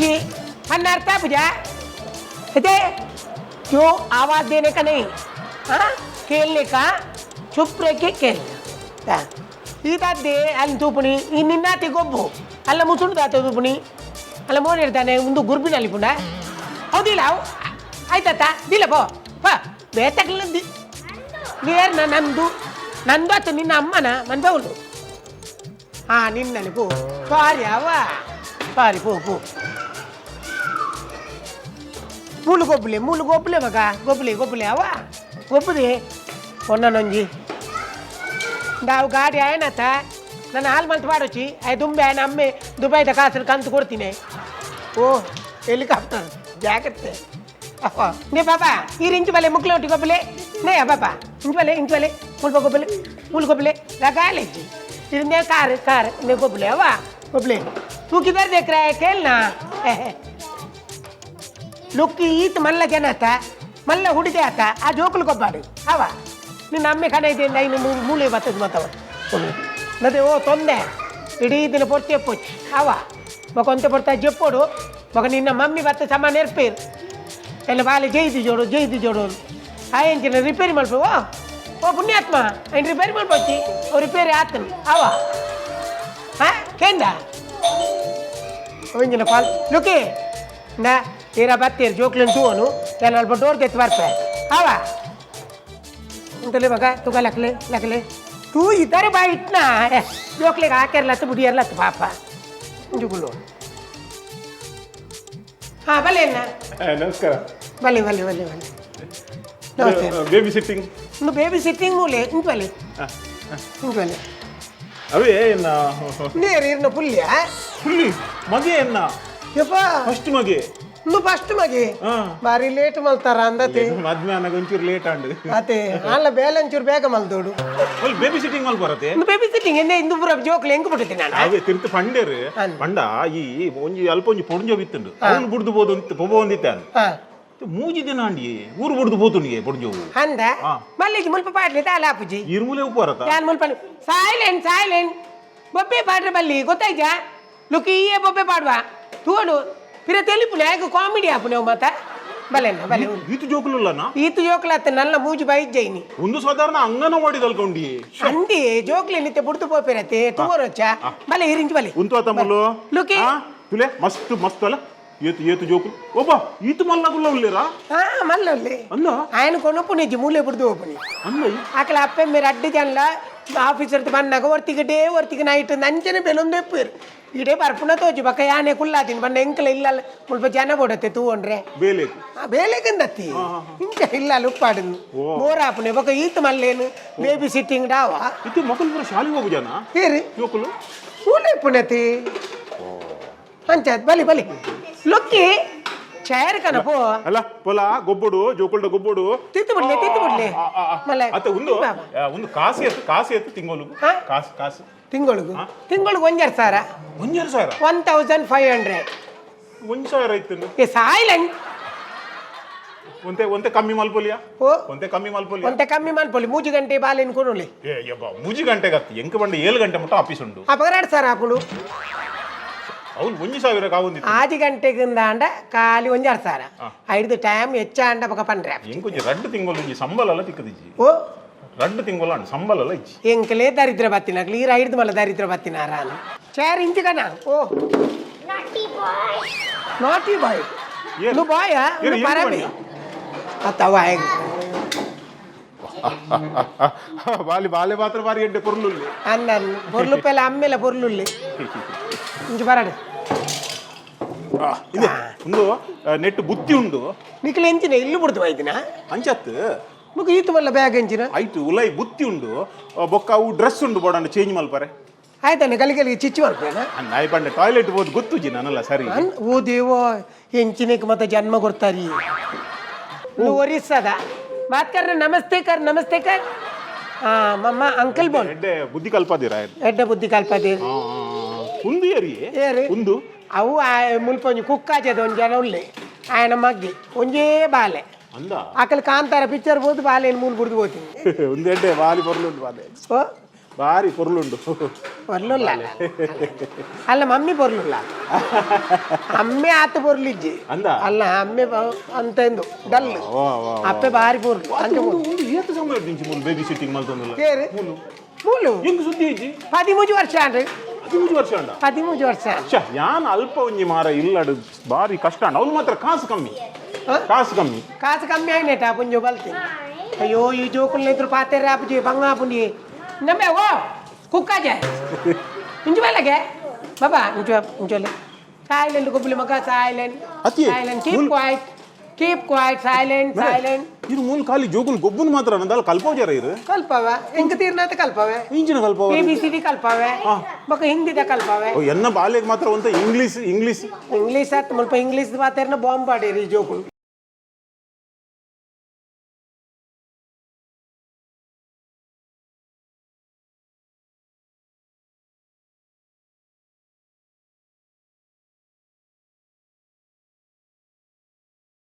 खामोशी अन्ना अर्थ पूजा इते क्यों आवाज देने का नहीं, हाँ खेलने का, चुप रह के खेलना. ಈತಾದ್ದೆ ಅಲ್ಲಿ ತೂಪುಣಿ ಈ ನಿನ್ನಾತಿ ಗೊಬ್ಬು ಅಲ್ಲ ಮುಸುಂಡು ದಾತ ತೂಪುಣಿ ಅಲ್ಲ ಮೋನ್ ಇರ್ತಾನೆ ಒಂದು ಗುರ್ಬಿನ ಅಲ್ಲಿ ಪುಂಡ ಹೌದಿಲ್ಲ ಅವು ಆಯ್ತಾತ ದಿಲ್ಲ ಪೋ ಪಾ ಬೇತಕ್ಲ ನೇರ್ನ ನಂದು ನಂದು ಆತ ನಿನ್ನ ಅಮ್ಮನ ಮನ್ಪೆ ಉಂಟು. ಹಾ ನಿನ್ನನೆ ಪೋ, ಸಾರಿ ಅವ ಸಾರಿ ಪೋ ಪೋ. ಮೂಲು ಗೊಬ್ಬಲೆ ಮೂಲು ಗೊಬ್ಬಲೆ ಮಗ ಗೊಬ್ಬಲೆ ಗೊಬ್ಬಲೆ ಅವ ಗೊಬ್ಬದೆ ಒನ್ನೊಂಜಿ ನಾವು ಗಾಡಿ ಆಯನತ ನನ್ನ ಹಾಲು ಮಂತ್ ಮಾಡೋಚಿ ಆಯ್ ದುಂಬೆ ಆಯನ ಅಮ್ಮೆ ದುಬೈದ ಕಾಸು ಕಂತು ಕೊಡ್ತೀನಿ. ಓ ಹೆಲಿಕಾಪ್ಟರ್ ಜಾಗ್ರತೆ ಅಪ್ಪ. ನೇ ಪಾಪ ಈ ಇಂಚು ಬಲೆ ಮುಕ್ಲೆ ಒಟ್ಟಿ ಗೊಬ್ಬಲೆ ನೇ ಪಾಪ ಇಂಚು ಬಲೆ ಇಂಚು ಬಲೆ ಮುಲ್ಪ ಗೊಬ್ಬಲೆ ಮುಲ್ ಗೊಬ್ಬಲೆ ಲಗಾಲೇಜಿ इनने कार कार ने गोबले हवा गोबले. तू किधर देख रहा है? खेलना. ಲುಕ್ಕಿ ಈತ್ ಮಲ್ಲ ಜನ ಆತ ಮಲ್ಲ ಹುಡುಗಿ ಆತ ಆ ಜೋಕುಲು ಕೊಬ್ಬಾಡು ಅವ ನಿನ್ನ ಅಮ್ಮೆ ಕಣ ಇದೆ ಇನ್ನು ಮೂಲೆ ಬರ್ತದೆ ಮತ್ತವ ಮತ್ತೆ ಓ ತೊಂದೆ ಇಡೀ ದಿನ ಪೊರ್ತಿ ಪೊಚ್ಚಿ ಅವ ಬೊಕ ಒಂತೆ ಪೊರ್ತ ಜೆಪ್ಪೋಡು ಬೊಕ ನಿನ್ನ ಮಮ್ಮಿ ಬತ್ತ ಸಮಾನ ಏರ್ಪೇರು ಎಲ್ಲ ಬಾಲೆ ಜೈದಿ ಜೋಡು ಜೈದಿ ಜೋಡು ಆಯಂಚಿನ ರಿಪೇರಿ ಮಲ್ಪ. ಓ ಓ ಪುಣ್ಯಾತ್ಮ ఆయన ರಿಪೇರಿ ಮಲ್ಪೊಚ್ಚಿ ಓ ರಿಪೇರಿ ಆತನು ಅವ. ಹಾ ಕೇಂದ ಒಂಜಿನ ಕಾಲ್ ಲುಕಿ ನಾ ತೀರಾ ಬತ್ತೀರು ಜೋಕ್ಲಿನ ತೂವನು ನಾನು ಅಲ್ಪ ಡೋರ್ ತೆತ್ತು ಬರ್ಪೆ ಅವ ಉಂಟಲೆ ಮಗ ತುಗ ಲಕ್ಲೆ ಲಕ್ಲೆ ತೂ ಇದ್ದಾರೆ ಬಾ ಇಟ್ನಾ ಜೋಕ್ಲಿಗೆ ಹಾಕಿರ್ಲತ್ತು ಬುಡಿಯರ್ಲತ್ತು ಪಾಪ ಇಂಜುಗುಲು. ಹಾಂ ಬಲ್ಲೆ ಅಣ್ಣ. ನಮಸ್ಕಾರ. ಬಲ್ಲೆ ಬಲ್ಲೆ ಬಲ್ಲೆ ಬಲ್ಲೆ, ನಮಸ್ತೆ. ಬೇಬಿ ಸಿಟ್ಟಿಂಗ್ ಇನ್ನು ಬೇಬಿ ಸಿಟ್ಟಿಂಗ್ ಮೂಲೆ ಇಂಚು ಬಲ್ಲೆ ಇಂಚು ಬಲ್ಲೆ. ಅವೇ ಎನ್ನ ನೇರು ಇರ್ನ ಪುಲ್ಯ. ಪುಲ್ಲಿ ಮಗೆ ಎನ್ನ. ಯಪ್ಪ. ಫಸ್ಟ್ ಮಗೆ. ಇನ್ನು ಫಸ್ಟ್ ಮಗೆ. ಹಾ. ಬಾರಿ ಲೇಟ್ ಮಲ್ತಾರ ಅಂದತೆ. ಮದ್ವೆ ಅನ್ನಾಗ ಒಂಚೂರು ಲೇಟ್ ಆಂಡ್. ಅತೆ ಅಲ್ಲ ಬೇಲೆ ಒಂಚೂರು ಬೇಗ ಮಲ್ದೋಡು. ಒಲ್ ಬೇಬಿ ಸಿಟ್ಟಿಂಗ್ ಮಲ್ ಬರತ್ತೆ. ಇನ್ನು ಬೇಬಿ ಸಿಟ್ಟಿಂಗ್ ಎನ್ನೆ ಇಂದು ಪೂರ ಜೋಕ್ಲೆ ಹೆಂಗ್ ಬಿಡುತ್ತಿ ನಾನು. ಅವೇ ತಿರ್ತು ಪಂಡೇರು. ಅಂದ್. ಪಂಡ ಈ ಒಂಜಿ ಅಲ್ಪ ಒಂಜಿ ಪೊಡ್ಂಜೋ ಬಿತ್ತುಂಡು ಅವನು ಬುಡ್ದು ಬೋದು ಅಂತ ಪೊಬ ಒಂದಿತ್ತೆ. ಹಾ. ಮೂಜಿ ದಿನ ಅಂಡಿ ಊರು ಬುಡ್ದು ಪೋತುನಿಗೆ ಪೊಡ್ಂಜೋವು. ಅಂದ. ಹಾ. ಮಲ್ಲಿಗೆ ಮುಲ್ಪ ಪಾಡ್ಲಿ ತಾಲ ಆಪುಜಿ. ಇರುಮುಲೆ ಉಪ್ಪು ಬರತ್ತ. ಯಾನ್ ಮುಲ್ಪ ಸೈಲೆಂಟ್ ಸೈಲೆಂಟ್ ಬೊಬ್ಬೆ ಪಾಡ್ರೆ ಬಲ್ಲಿ ಗೊತ್ತಾಯ್ತಾ ಲುಕಿ ಈಯೇ ಬೊಬ್ಬೆ ಪಾಡುವ ತೂಡು ಪಿರ ತೆಲಿಪುನೆ ಆಯ್ಕೆ ಕಾಮಿಡಿ ಆಪುನೆ ಅವು ಮಾತ ಬಲೆನ್ನ ಬಲೆ. ಈತು ಜೋಕುಲುಲ್ಲನ. ಈತು ಜೋಕ್ಲಾತ ನಲ್ಲ ಮೂಜು ಬೈಜ್ಜೈನಿ. ಒಂದು ಸಾಧಾರಣ ಅಂಗನವಾಡಿ ತಲ್ಕೊಂಡಿ. ಅಂದಿ ಜೋಕ್ಲೆ ನಿತ್ಯ ಬುಡ್ದು ಪೋಪೆರತೆ ತೂವರೊಚ್ಚ ಬಲೆ ಇರಿಂಚು ಬಲೆ. ಉಂತು ತಮ್ಮಲು. ಲುಕಿ. ತುಲೆ ಮಸ್ತ್ ಮಸ್ತ್ ಅಲ್ಲ ಏತು ಏತು ಜೋಕುಲು ಒಬ್ಬ ಈತು ಮಲ್ಲಗುಲ್ಲ ಉಲ್ಲೇರಾ. ಹಾ ಮಲ್ಲೊಲ್ಲೆ. ಅಲ್ಲ. ఆయన కొనుక్కునేది ಮೂಲೆ ಬುಡ್ದು ಹೋಪುನಿ. ಅಲ್ಲ. ಆಕಲ ಅಪ್ಪೆ ಮೇರೆ ಅಡ್ಡಿ ಜನಲ ಆಫೀಸರ್ ಬನ್ನಾಗ ಒರ್ತಿಗೆ ಡೇ ಒರ್ತಿಗೆ ನೈಟ್ ನಂಚನೆ ಬೆಲೊಂದು ಎಪ್ಪೇರು ಇಡೇ ಬರ್ಪುನ ತೋಜು ಬಕ್ಕ ಯಾನೆ ಕುಲ್ಲಾತಿನ ಬಣ್ಣ ಎಂಕಲ ಇಲ್ಲ ಮುಲ್ಪ ಜನ ಬೋಡತ್ತೆ ತೂವೊಂಡ್ರೆ. ಬೇಲೆ. ಆ ಬೇಲೆಗಂದತ್ತಿ ಇಂಚ ಇಲ್ಲ ಉಪ್ಪಾಡುನು ಬೋರಾಪುನೆ ಬೊಕ ಈತ ಮಲ್ಲೇನು ಬೇಬಿ ಸಿಟ್ಟಿಂಗ್ ಡಾವ. ಇತ್ತು ಮಕ್ಕಳು ಪೂರ ಶಾಲೆಗೆ ಹೋಗು ಜನ. ಏರಿ. ಜೋಕುಲು. ಮೂಲೆ ಪುನತಿ ಅಂಚಾತ್ ಬಲಿ ಬಲಿ ಲೊಕ್ಕಿ ಚೇರ್ ಕನಪೋ. ಅಲ್ಲ ಪೊಲ ಗೊಬ್ಬಡು ಜೋಕುಲ್ಡ ಗೊಬ್ಬಡು. ತಿತ್ತು ಬಿಡ್ಲೆ ತಿತ್ತು ಬಿಡ್ಲೆ ಮಲ್ಲ. ಅತ್ತ ಒಂದು ಒಂದು ಕಾಸು ಎತ್ತು ಕಾಸು ಎತ್ತು ತಿಂಗಳು. ಹಾ? ಕಾಸು ಕಾಸು. ತಿಂಗಳಿಗೆ ತಿಂಗಳಿಗೆ 1500. 1500. 1500. 1000 ಇತ್ತು. ಏ ಸೈಲೆಂಟ್. ಒಂತೆ ಒಂತೆ ಕಮ್ಮಿ ಮಲ್ಪೊಲಿಯಾ. ಓ. ಒಂತೆ ಕಮ್ಮಿ ಮಲ್ಪೊಲಿಯಾ. ಒಂತೆ ಕಮ್ಮಿ ಮನ್ಪೊಲಿ ಮೂಜಿ ಗಂಟೆ ಬಾಲೆನ್ ಕೊಡೋಲಿ. ಏ ಯಬ್ಬ ಮೂಜಿ ಗಂಟೆಗೆ ಅತ್ತಿ ಎಂಕ ಬಂಡ 7 ಗಂಟೆ ಮಟ್ಟ ಆಫೀಸ್ ಉಂಡು. ಅಪಗ 2000 ಹಾಕುಂಡು. ಅವ್ನು 1000 ಕಾವೊಂದಿತ್ತು. ಆಜಿ ಗಂಟೆಗಿಂದ ಅಂಡ ಖಾಲಿ 1500 ಐದು ಟೈಮ್ ಹೆಚ್ಚ ಅಂಡ ಪಕ್ಕ ಪಂಡ್ರೆ. ಎಂಕೊಂಜಿ ರಡ್ಡು ತಿಂಗಳು ಒಂಜಿ ಸಂಬಳ ತಿಕ್ಕದಿಜ್ಜಿ. ಓ. ರಡ್ಡು ತಿಂಗಳು ಅಂಡ್ ಸಂಬಳ ಇಜ್ಜಿ. ಎಂಕಲೇ ದರಿದ್ರ ಬತ್ತಿನಾಗ್ಲಿ ಈರ ಐದು ಮಲ್ಲ ದರಿದ್ರ ಬತ್ತಿನಾರ ಚಾರ್ ಇಂಚು ಕಣ ಓ. Naughty boy. ನಾಟಿ ಬಾಯ್. ಏನ್? ನು ಬಾಯ. ಏನ್- ಏನ್ ಪರಬಿ. ಬಾಯ್? ಅತ್ತವ ಹೆಂಗ್. ಬಾಲಿ ಬಾಲೆ ಮಾತ್ರ ಬಾರಿ ಎಡ್ಡೆ ಪೊರ್ಲುಲ್ಲಿ. ಅನ್ನ ಪೊರ್ಲು ಪೆಲ ಅಮ್ಮೆಲ ಪೊರ್ಲುಲ್ಲಿ ಇಂಚು ಬರಡು. ಇದೆ ಒಂದು ನೆಟ್ ಬುತ್ತಿ ಉಂಡು. ನಿಕ್ಲೆ ಎಂಚಿನ ಇಲ್ಲು ಬಿಡ್ತು ಬೈದಿನ. ಅಂಚತ್. ಮುಗ ಈತು ಮಲ್ಲ ಬ್ಯಾಗ್ ಎಂಚಿನ. ಆಯ್ತು ಉಲೈ ಬುತ್ತಿ ಉಂಡು ಬೊಕ್ಕ ಅವು ಡ್ರೆಸ್ ಉಂಡು ಬೋಡಂಡ ಚೇಂಜ್ ಮಲ್ಪರೆ. ಆಯ್ತಾನೆ ಗಲಿ ಗಲಿಗೆ ಚಿಚ್ಚು ಮಲ್ಪೇನ. ನಾಯಿ ಪಂಡ ಟಾಯ್ಲೆಟ್ ಬೋದು ಗೊತ್ತುಜಿ ನಾನಲ್ಲ ಸರಿ. ಓ ದೇವೋ ಎಂಚಿನಕ್ಕೆ ಮತ್ತೆ ಜನ್ಮ ಕೊಡ್ತಾರಿ నువ్వు ఒరిస్సాదా బాత్ కర్ నమస్తే కర్ నమస్తే కర్ మమ్మ అంకుల్ బోల్. ಎಡ್ಡೆ ಬುದ್ಧಿ ಕಲ್ಪದಿರ. ಎಡ್ಡ ಬುದ್ಧಿ ಕಲ್ಪದಿ. ಉಂದು ಏರಿ. ಏರಿ. ಉಂದು. ಅವು ಮುಲ್ಪ ಒಂಜಿ ಕುಕ್ಕಾಚದ ಒಂಜಿ ಜನ ಉಲ್ಲೆ ಆಯನ ಮಗ್ಗಿ ಒಂಜೇ ಬಾಲೆ. ಅಂದ. ಅಕಲ್ ಕಾಂತಾರ ಪಿಕ್ಚರ್ ಬೋದು ಬಾಲೆನ್ ಮೂಲು ಬುಡ್ದು ಹೋತೀನಿ. ಒಂದು ಎಡ್ಡೆ ಬಾಲಿ ಬರ್ಲು ಉಂಡು ಬಾಲೆ. ಓ. ಬಾರಿ ಪೊರ್ಲುಂಡು. ಪೊರ್ಲುಲ್ಲ ಅಲ್ಲ, ಮಮ್ಮಿ ಪೊರ್ಲುಲ್ಲ, ಅಮ್ಮೆ ಆತ ಪೊರ್ಲಿಜ್ಜಿ. ಅಂದ? ಅಲ್ಲ, ಅಮ್ಮೆ ಅಂತ ಎಂದು ಡಲ್. ವಾ, ವಾ, ಅಪ್ಪೆ ಬಾರಿ ಪೊರ್ಲು ಅಂಚ. ಉಂದು ಉಂದು ಏತ್ ಸಮಯ ದಿಂಚಿ ಮೂಲು ಬೇಬಿ ಸಿಟ್ಟಿಂಗ್ ಮಲ್ತೊಂದುಲ್ಲ? ಏರು? ಮೂಲು. ಮೂಲು. ಎಂಕ್ ಸುದ್ದಿ ಇಜ್ಜಿ. 13 ವರ್ಷ ಆಂಡ್. 13 ವರ್ಷ ಅಂಡ? 13 ವರ್ಷ ಆಂಡ್. ಛೆ, ಯಾನ್ ಅಲ್ಪ ಒಂಜಿ ಮಾರ ಇಲ್ಲಡು ಬಾರಿ ಕಷ್ಟ ಅಂಡ, ಅವ್ಲು ಮಾತ್ರ ಕಾಸು ಕಮ್ಮಿ. ಹ? ಕಾಸು ಕಮ್ಮಿ. ಕಾಸು ಕಮ್ಮಿ ಆಯ್ನೇಟ ಪುಂಜು ಬಲ್ತಿ. ಅಯ್ಯೋ, ಈ ಜೋಕುಲ್ ಇದ್ರು ಪಾತೆರ ಆಪುಜಿ, ಬಂಗ ಆಪುಂಡಿ ನಮ್ಮೆ. ಓ ಕುಕ್ಕಾಜೆ, ಇಂಚು ಬಲ್ಲಗೆ ಬಾಬಾ, ಇಂಚು ಇಂಚು. ಸೈಲೆಂಟ್ ಗೊಬ್ಬಲಿ ಮಗ, ಸೈಲೆಂಟ್. ಅತಿ. Silent, keep quiet, keep quiet, silent, silent. ಇರು ಮೂಲ ಖಾಲಿ ಜೋಕುಲ್ ಗೊಬ್ಬುನ್ ಮಾತ್ರ ನಂದಾಲ ಕಲ್ಪೋಜಾರ ಇರು? ಕಲ್ಪವ, ಎಂಕ್ ತೀರ್ನಾತ ಕಲ್ಪವೆ. ಇಂಚಿನ ಕಲ್ಪವ? ಎ ಬಿ ಸಿ ಡಿ ಕಲ್ಪವೆ, ಬೊಕ ಹಿಂದಿದ ಕಲ್ಪವೆ. ಓ, ಎನ್ನ ಬಾಲೆಗ್ ಮಾತ್ರ ಒಂತ ಇಂಗ್ಲಿಷ್ ಇಂಗ್ಲಿಷ್. ಇಂಗ್ಲೀಷ್ ಆತ್, ಮುಲ್ಪ ಇಂಗ್ಲೀಷ್ ಮಾತಾಡಿನ ಬಾಂಬ್ ಪಾಡೇರಿ ಈ ಜೋಕುಲು.